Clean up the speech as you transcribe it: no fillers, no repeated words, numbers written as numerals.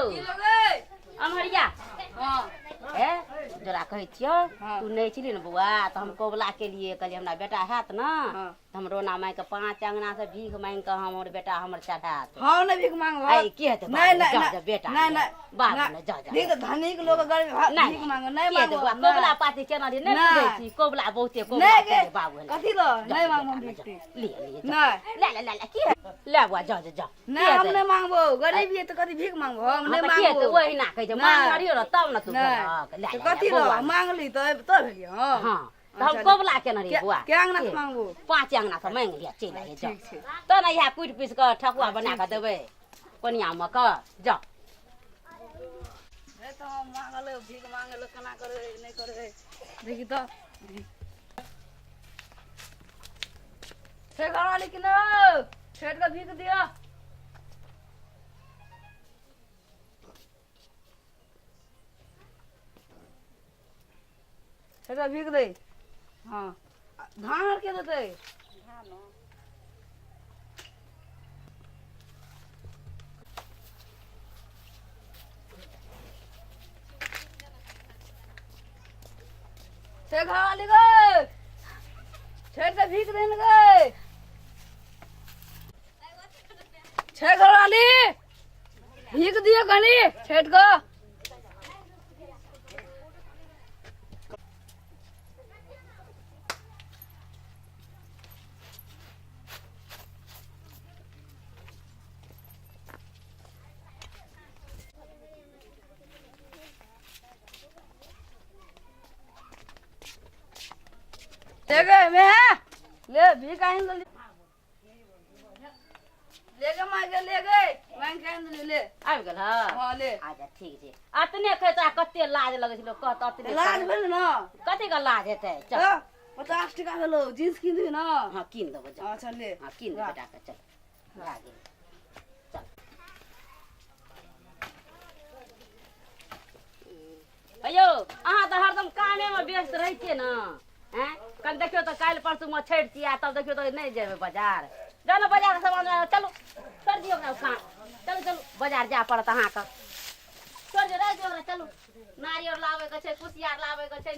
अमहरिया। हाँ। हे तोरा कहै छियौ। हाँ। तू नहि छली ने बौआ, तऽ हम कबुला केलियै, कहलियै हमरा बेटा हैत ने हाँ। तऽ हम रोना माइके 5 अंगना से भीख मांगि कऽ हमर बेटा हमर चढ़ायत। हम नहि भीख मांगब। आइ की हेतै? नहि। बाबू, नहि। जा, नहि। जा, बेटा नहि। ले। नहि। बाबू नहि। ने, जा, जा। भीख धनिक लोग गरीब नहि, भीख मांगो नहि। की हेतै मांगो बौआ? कबुला पाती केना रही नहि नहि। बुझै छी, कबुला बहुते कबुला नहि गे। केलियै बाबू हेले। कथी लऽ? जा, नहि जा, मांगबो हम बेटा, भीख जा। तीख। लिअ लिअ, जा। नहि। ले ले ले ले, की हेतै? ले बौआ, जा जा जा। नहि। की हम हेतै? नहि मांगबो, गरीब हियै तऽ कथी भीख मांगबो हम? हाँ, नहि तऽ की हेतै? मांगबो। ओहिना कहै छै। नहि। मांगने रहियौ ने तब ने तू नहि। भेलक। ले तऽ ले ले कथी बौआ। लऽ मांगली तऽ भेलियै हम? हाँ, तऽ हम अच्छा, कबुला केने रहियै बौआ। के अंगना से के? मांगबो? 5 अंगना से मांगि लिअ, चलि आइयै, जा। ठीक छै। तऽ ने इएह कुटि पीस कऽ ठकुआ बना कऽ देबै कोनियामे कऽ, जा। हे, तऽ हम मांगल भीख मांगल केना करबै, नहि करबै, देखी तऽ। छै घरवाली कि नहि? छठि के भीख दिअ। छठि के भीख दै। हँ, धान आर के देतै? छै घरवाली गै? छठि के भीख देन गै। छै घरवाली? भीख दियौ कनी छठि के। ले गए मैं है, ले भीख आइन ले, ले गए मांग के ले गए, मांग के आइन ले। आबि गेल? हँ। हाँ, ले। अच्छा, ठीक छै। अतने कहै तोरा कते लाज लगै छै, लोक कहत अतने। लाज भेल ने? कथी के लाज हेतै? चल। तऽ 50 टका भेलो, जींस कीन देबी ने? हँ, कीन देबो, जा। अच्छा, ले। हँ, कीन दे बेटाके। चल, भए गेल, चल। यौ, अहाँ तऽ हरदम कामेमे व्यस्त रहै छियै ने। आँय, कनि देखियौ तऽ, काल्हि परसूमे छठि छियै आ तब देखियौ तऽ नहि जेबै बाजार? जाउ ने बाजार सामान लाबऽ, चलू। छोड़ि दियौ ओकरा काम। चलू चलू, बाजार जाय पड़त अहाँके। छोड़ि दियौ, राखि दियौ ओकरा। चलू, नारियर लाबैके छै, कुसियार लाबैके छै।